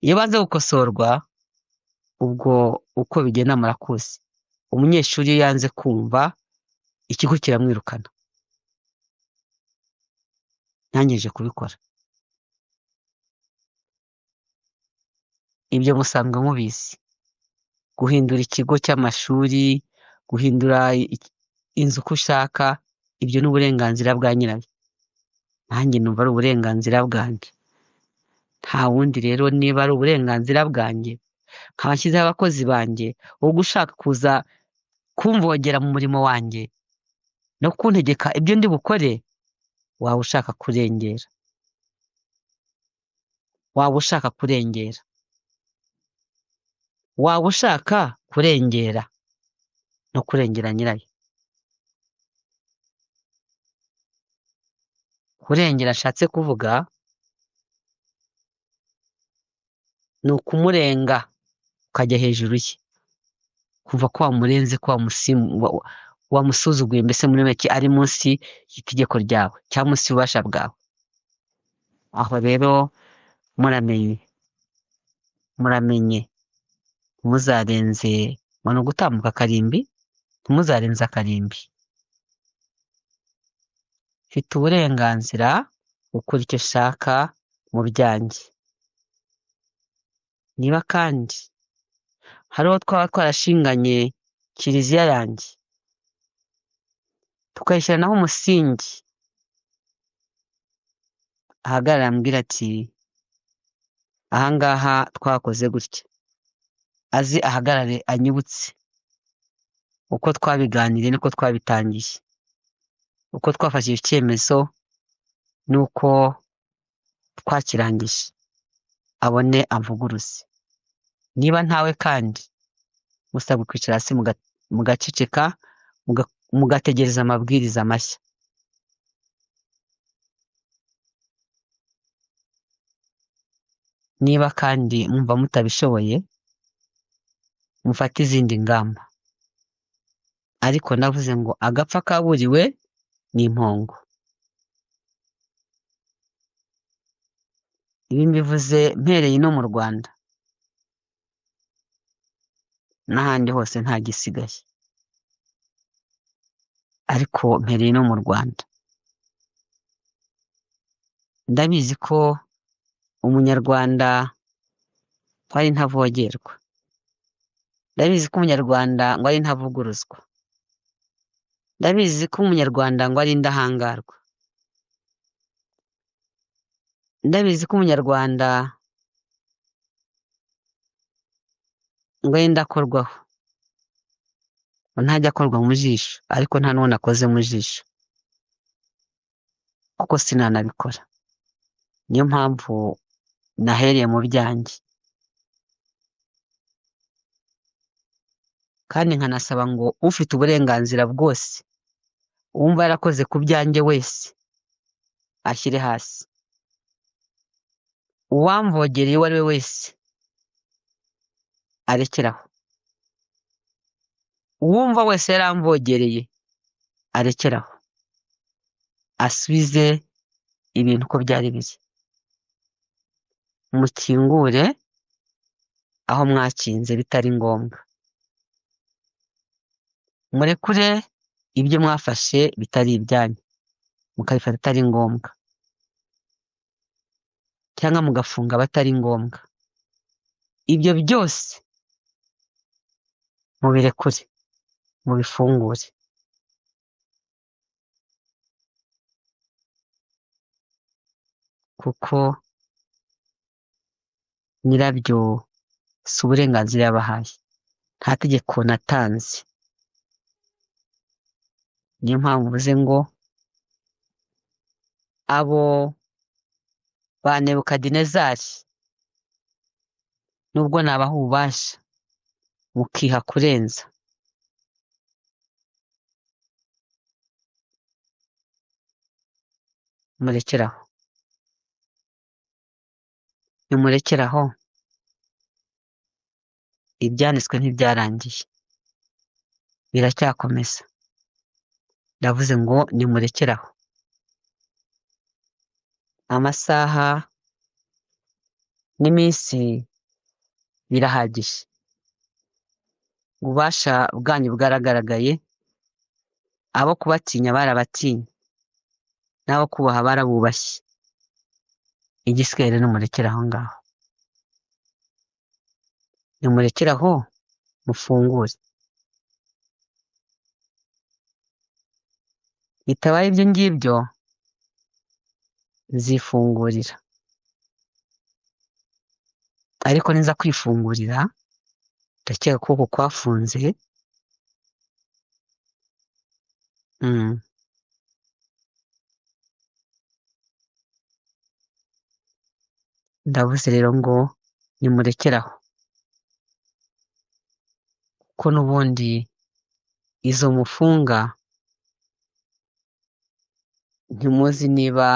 Iyo banze gukosorwa, ubwo uko bigenda murakuzi. Umunyeshuri iyo yanze kumva, ikigo kiramwirukana. Nanjye kubikora. Ibyo musanzwe mubizi. Guhindura ikigo cy'amashuri, guhindura inzu uko ushaka, ibyo ni uburenganzira bwa nyirayo. Nanjye numva ari uburenganzira bwanjye. Nta wundi rero, niba ari uburenganzira bwanjye, nkaba nshyizeho abakozi banjye, wowe ushaka kuza kumvogera mu murimo wanjye no kuntegeka ibyo ndi bukore, waba ushaka kurengera. Waba ushaka kurengera. Waba ushaka kurengera no kurengera nyirayo. Kurengera ashatse kuvuga ni ukumurenga ukajya hejuru ye, kuva ko wamurenze, ko wamusuzuguye, mbese muri make ari munsi y'itegeko ryawe cyangwa munsi y'ububasha bwawe. Aho rero muramenye, muramenye, ntimuzarenze ngo ni ugutambuka akarimbi, ntimuzarenze akarimbi. Mfite uburenganzira gukora icyo nshaka mu byanjye. Niba kandi hari uwo twaba twarashinganye kiliziya yanjye, tukayishyiranaho umusingi, ahagarara ambwira ati ahangaha twakoze gutya, aze ahagarare anyibutse uko twabiganiriye n'uko twabitangiye, uko twafashe icyemezo n'uko twakirangije, abone amvuguruze. Niba ntawe kandi, musabwa kwicara hasi mugaceceka, mugategereza amabwiriza mashya. Niba kandi mwumva mutabishoboye, mufate izindi ngamba. Ariko navuze ngo agapfa kaburiwe ni impongo. Ibi mbivuze mpereye ino mu Rwanda, n'ahandi hose nta gisigaye, ariko mpereye no mu Rwanda. Ndabizi ko umunyarwanda ko ari ntavogerwa, ndabizi ko umunyarwanda ngo ari ntavuguruzwa, ndabizi ko umunyarwanda ngo ari indahangarwa, ndabizi ko umunyarwanda ngo ari indakorwaho, ngo ntajya akorwa mu jisho, ariko nta n'uwo nakoze mu jisho, kuko sinanabikora. Niyo mpamvu nahereye mu byanjye, kandi nkanasaba ngo ufite uburenganzira bwose, uwumva yarakoze ku byanjye wese, ashyire hasi. Uwamvogereye uwo ari we wese, arekeraho. Uwumva wese yaramvogereye, arekeraho, asubize ibintu uko byari biri. Mukingure aho mwakinze bitari ngombwa, murekure ibyo mwafashe bitari ibyanyu, mukabifata atari ngombwa, cyangwa mugafunga abatari ngombwa. Ibyo byose mubirekure, mubifungure. Kuko nyirabyo si uburenganzira yabahaye, nta tegeko natanze. Niyo mpamvu mvuze ngo abo ba Nebukadinezari, nubwo nabaha ububasha mukiha kurenza, murekeraho, nimurekeraho, ibyanditswe ntibyarangiye, biracyakomeza. Ndavuze ngo nimurekeraho. Amasaha n'iminsi birahagije, ububasha bwanyu bwaragaragaye, abo kubatinya barabatinya, n'abo kubaha barabubashye. Igisigaye rero nimurekere aho ngaho, nimurekere aho, mufungure. Bitabaye ibyo ngibyo nzifungurira, ariko niza kwifungurira ndakeka ko uku kwafunze. Ndavuze rero ngo nimurekeraho, kuko n'ubundi izo mufunga ntimuzi niba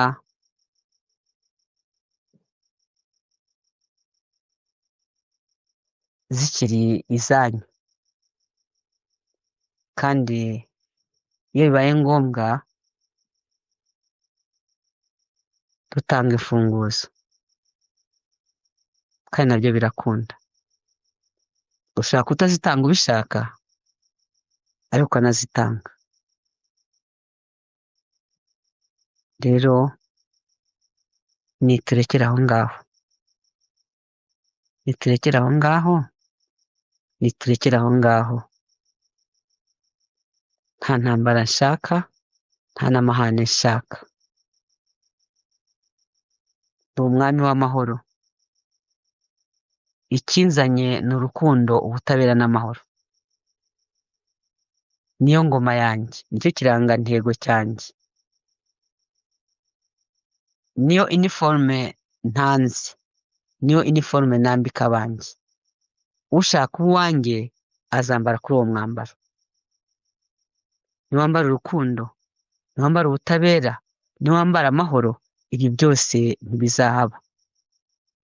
zikiri izanyu, kandi iyo bibaye ngombwa dutanga imfunguzo, kandi nabyo birakunda. Ushobora kutazitanga ubishaka, ariko ukanazitanga. Rero niturekere aho ngaho, niturekere aho ngaho, niturekere aho ngaho. Nta ntambara nshaka, nta n'amahane nshaka. Ndi umwami w'amahoro. Ikinzanye ni urukundo, ubutabera n'amahoro. Niyo ngoma yanjye, nicyo kirangantego cyanjye, niyo iniforume ntanze, niyo iniforume nambika abanjye. Ushaka uwanjye azambara kuri uwo mwambaro. Niwambara urukundo, niwambara ubutabera, niwambara amahoro, ibi byose ntibizahaba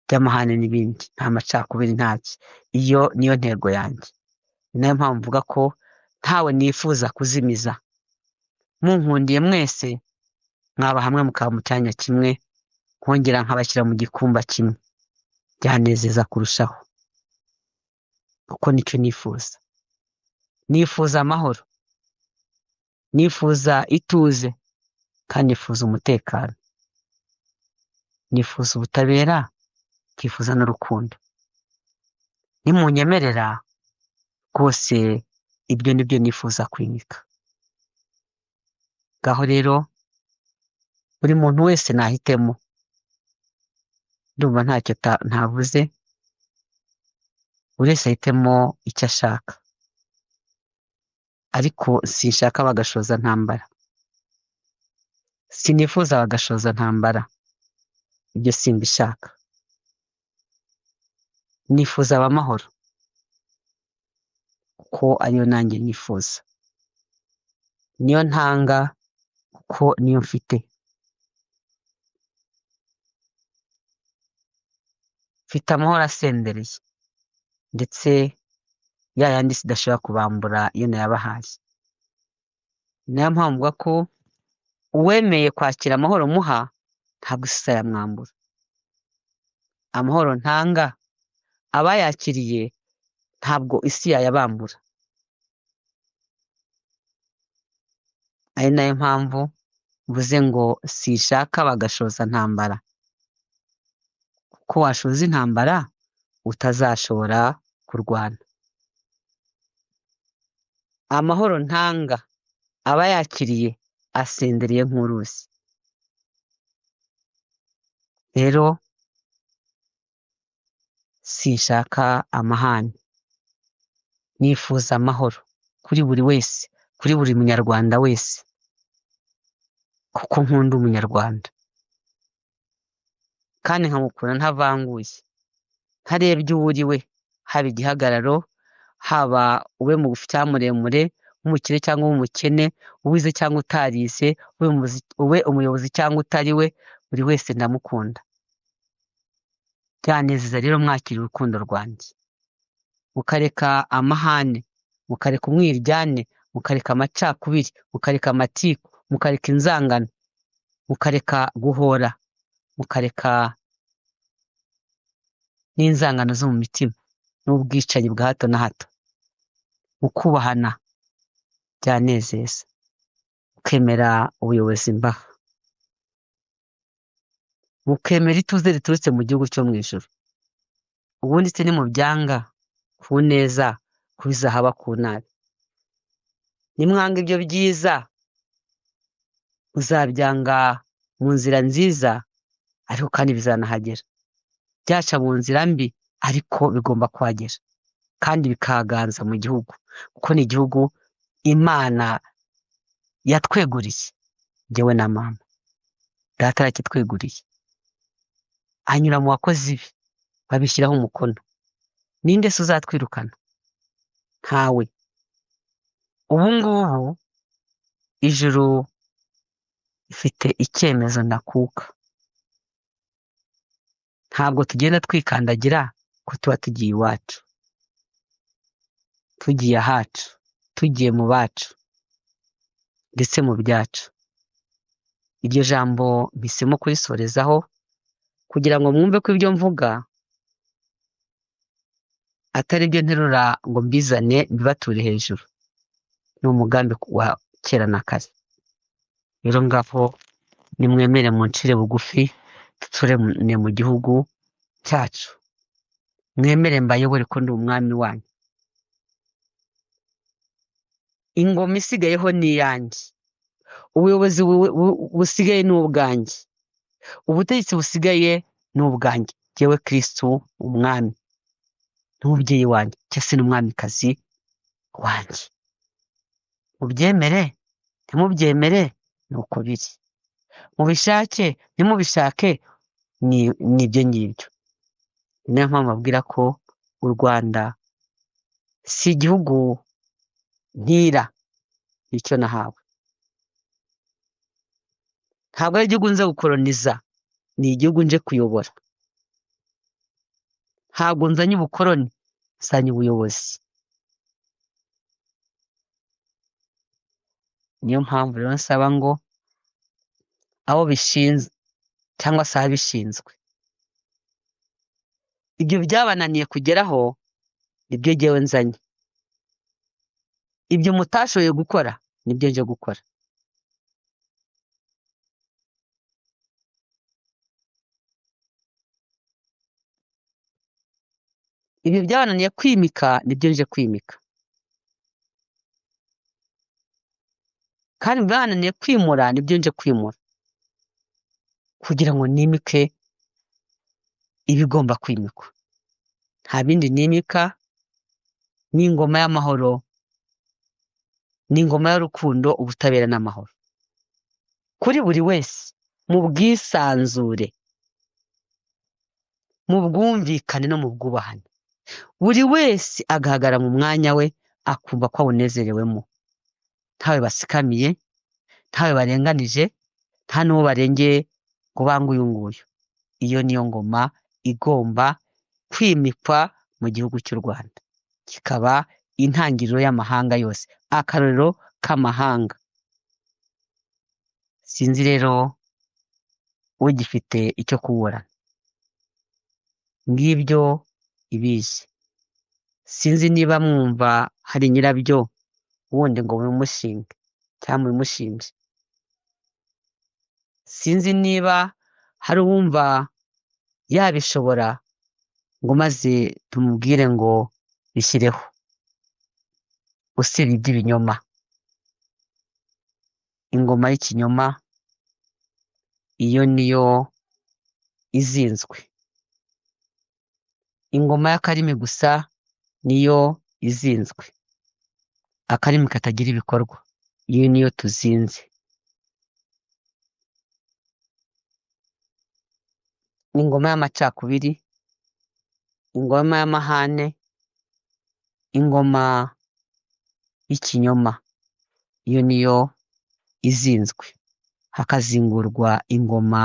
by'amahane n'ibindi, nta macakubiri, ntaki. Iyo niyo ntego yanjye. Ni nayo mpamvu mvuga ko ntawe nifuza kuzimiza. Munkundiye mwese mwaba hamwe mukaba mu cyanya kimwe, nkongera nkabashyira mu gikumba kimwe, byanezeza kurushaho, kuko nicyo nifuza. Nifuza amahoro, nifuza ituze, kandi nifuza umutekano, nifuza ubutabera, nkifuza n'urukundo. Nimunyemerera rwose ibyo nibyo nifuza kwimika. Ngaho rero buri muntu wese nahitemo. Ndumva ntacyo ntavuze, buri wese ahitemo icyo ashaka, ariko sinshaka bagashoza ntambara, sinifuza bagashoza ntambara, ibyo simbishaka. Nifuza abamahoro, kuko ariyo nanjye nifuza, niyo ntanga kuko niyo mfite. Mfite amahoro asendereye, ndetse ya yandi sidashobora kubambura iyo nayabahaye. Niyo mpamvu mvuga ko uwemeye kwakira amahoro muha ntabwo isi yamwambura. Amahoro ntanga abayakiriye ntabwo isi yayabambura. Ari nayo mpamvu Mvuze ngo sinshaka bagashoza ntambara, kuko washoza intambara utazashobora kurwana. Amahoro ntanga aba yakiriye asendereye nk'uruzi. Rero sinshaka amahane, nifuza amahoro kuri buri wese, kuri buri munyarwanda wese, kuko nkunda umunyarwanda kandi nkamukunda ntavanguye, ntarebye uwo uri we, haba igihagararo, haba ube mugufi cyangwa muremure, w'umukire cyangwa w'umukene, uwize cyangwa utarize, ube umuyobozi cyangwa utari we, buri wese ndamukunda. Byanezeza rero mwakira urukundo rwanjye, mukareka amahane, mukareka umwiryane, mukareka amacakubiri, mukareka amatiku, mukareka inzangano, mukareka guhora, mukareka n'inzangano zo mu mitima n'ubwicanyi bwa hato na hato, mukubahana. Byanezeza mukemera ubuyobozi mbaha, mukemera ituze riturutse mu gihugu cyo mu ijuru. Ubundi se nimubyanga ku neza, ko bizahaba ku nabi. Nimwanga ibyo byiza, muzabyanga mu nzira nziza, ariko kandi bizanahagera. Byaca mu nzira mbi, ariko bigomba kuhagera kandi bikaganza mu gihugu, kuko ni igihugu Imana yatweguriye, njyewe na mama. Data yarakitweguriye, anyura mu bakozi be babishyiraho umukono. Ninde se uzatwirukana? Ntawe. Ubu ngubu ijuru rifite icyemezo ndakuka. Ntabwo tugenda twikandagira ko tuba tugiye iwacu, tugiye ahacu, tugiye mu bacu ndetse mu byacu. Iryo jambo mpisemo kurisorezaho kugira ngo mwumve ko ibyo mvuga atari ibyo nterura ngo mbizane mbibature hejuru. Ni umugambi wa kera na kare. Rero ngaho nimwemere muncire bugufi, duturane mu gihugu cyacu. Mwemere mbayobore ko ndi umwami wanyu. Ingoma isigayeho ni iyanjye, ubuyobozi busigaye ni ubwanjye, ubutegetsi busigaye ni ubwanjye. Jyewe Kristu umwami n'umubyeyi wanjye, cyangwa se n'umwamikazi wanjye. Mubyemere ntimubyemere ni uko biri, mubishake ntimubishake ni ibyo ngibyo. Niyo mpamvu babwira ko u Rwanda si igihugu ntira, nicyo nahawe. Ntabwo ari igihugu nze gukoroniza, ni igihugu nje kuyobora. Ntabwo nzanye ubukoroni, nzanye ubuyobozi. Niyo mpamvu rero nsaba ngo abo bishinzwe cyangwa se ababishinzwe, ibyo byabananiye kugeraho nibyo jyewe nzanye, ibyo mutashoboye gukora nibyo nje gukora. Ibyo byabananiye kwimika nibyo nje kwimika, kandi byabananiye kwimura nibyo nje kwimura, kugira ngo nimike ibigomba kwimikwa. Nta bindi nimika, ni ingoma y'amahoro, ni ingoma y'urukundo, ubutabera n'amahoro kuri buri wese, mu bwisanzure, mu bwumvikane no mu bwubahane. Buri wese agahagarara mu mwanya we, akumva ko awunezerewemo, ntawe basikamiye, ntawe barenganije, nta n'uwo barengeye ngo bange uyu nguyu. Iyo niyo ngoma igomba kwimikwa mu gihugu cy'u Rwanda, kikaba intangiriro y'amahanga yose, akarorero k'amahanga. Sinzi rero ugifite icyo kuburana, ngibyo ibizi. Sinzi niba mwumva hari nyirabyo wundi ngo mubimushinge cyangwa mubimushinje. Sinzi niba hari uwumva yabishobora ngo maze tumubwire ngo bishyireho, usibye iby'ibinyoma. Ingoma y'ikinyoma iyo niyo izinzwe. Ingoma y'akarimi gusa niyo izinzwe. Akarimi katagira ibikorwa, iyo niyo tuzinze. Ingoma y'amacakubiri, ingoma y'amahane, ingoma y'ikinyoma, iyo niyo izinzwe. Hakazingurwa ingoma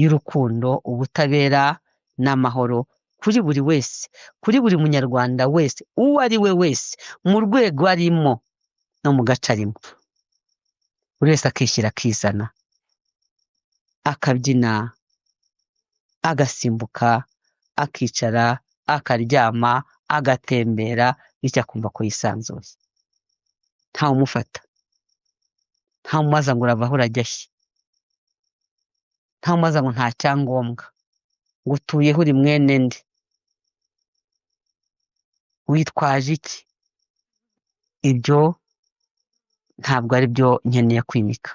y'urukundo, ubutabera n'amahoro kuri buri wese, kuri buri munyarwanda wese, uwo ari we wese, mu rwego arimo no mu gace arimo. Buri wese akishyira akizana, akabyina, agasimbuka, akicara, akaryama, agatembera, bityo akumva ko yisanzuye. Ntawe umufata, ntawe umubaza ngo urava aho urajya he, ntawe umubaza ngo nta cyangombwa, ngo utuyeho uri mwene nde, witwaje iki? Ibyo ntabwo ari byo nkeneye kwimika.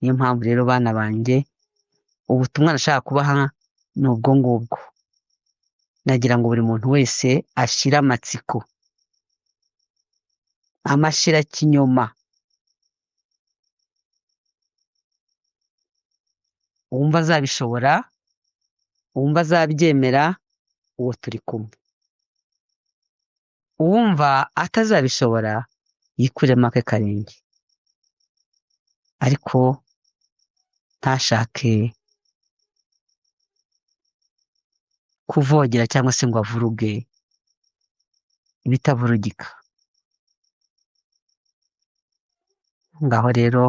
Niyo mpamvu rero bana banjye, ubutumwa nashaka kubaha ni ubwo ngubwo. Nagira ngo buri muntu wese ashire amatsiko, amashirakinyoma. Uwumva azabishobora, uwumva azabyemera, uwo turi kumwe. Uwumva atazabishobora yikuremo ake karenge, ariko ntashake kuvogera cyangwa se ngo avuruge ibitavurugika. Ngaho rero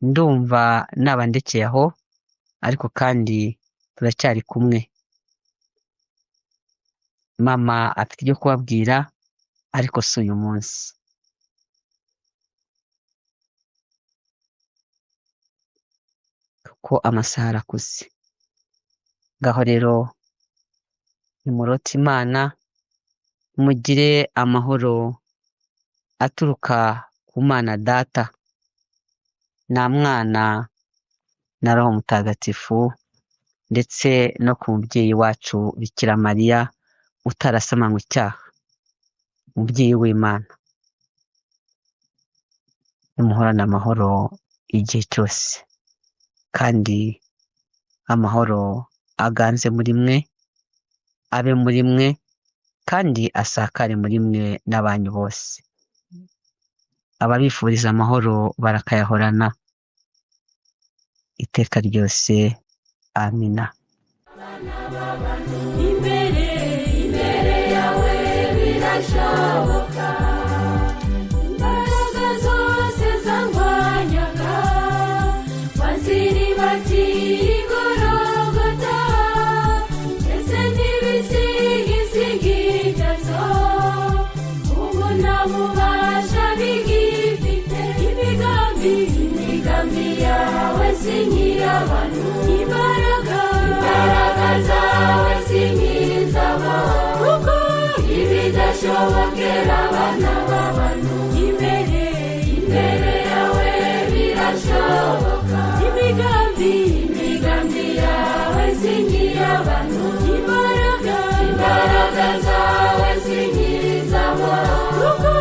ndumva naba ndekeye aho, ariko kandi turacyari kumwe. Mama afite ibyo kubabwira, ariko si uyu munsi. Kuko amasaha arakuze. Ngaho rero nimurote Imana, mugire amahoro aturuka ku Mana Data na Mwana na Roho Mutagatifu, ndetse no ku mubyeyi wacu Bikira Mariya utarasamanywe icyaha, umubyeyi w'Imana. Nimuhorane amahoro igihe cyose, kandi amahoro aganze muri mwe, abe muri mwe, kandi asakare muri mwe n'abanyu bose. Ababifuriza amahoro barakayahorana iteka ryose. Amina. Imbere imbere yawe birashoboka, imbaraga zose zangwanyaga waziribatiye igorogota, ndetse n'ibisigisigi byazo ubu nta bubasha bigifite. Imigambi imigambi yawe si nk'iy'abantu, imbaraga imbaraga zawe si nk'izabo, kuko ibidashobokera abana b'abantu imbere imbere yawe birashoboka. Imigambi imigambi yawe si nk'iy'abantu, imbaraga imbaraga zawe si nk'izabo, kuko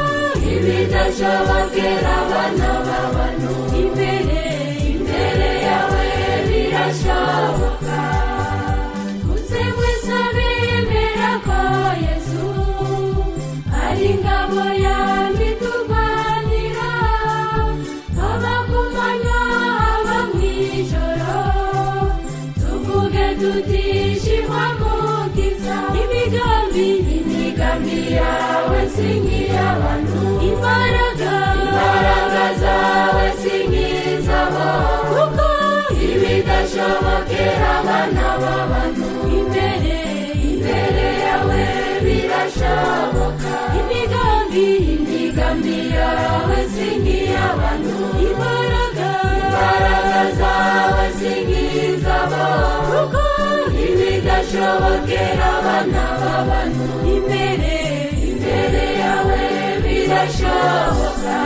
ibidashobokera abana b'abantu imbere imbere yawe birashoboka. Muze mwese abemera ko Yesu ari ingabo yanyu iturwanira, haba ku manywa haba mu ijoro, tuvuge tuti shimwa Mukiza. Imigambi imigambi yawe si nk'iy'abantu, imbaraga imbaraga zawe si nk'izabo, kuko ibidashobokera abana b'abantu imbere imbere yawe birashoboka. Imigambi imigambi yawe si nk'iy'abantu, imbaraga imbaraga Bidashobokera abana b'abantu, imbere, imbere yawe birashoboka.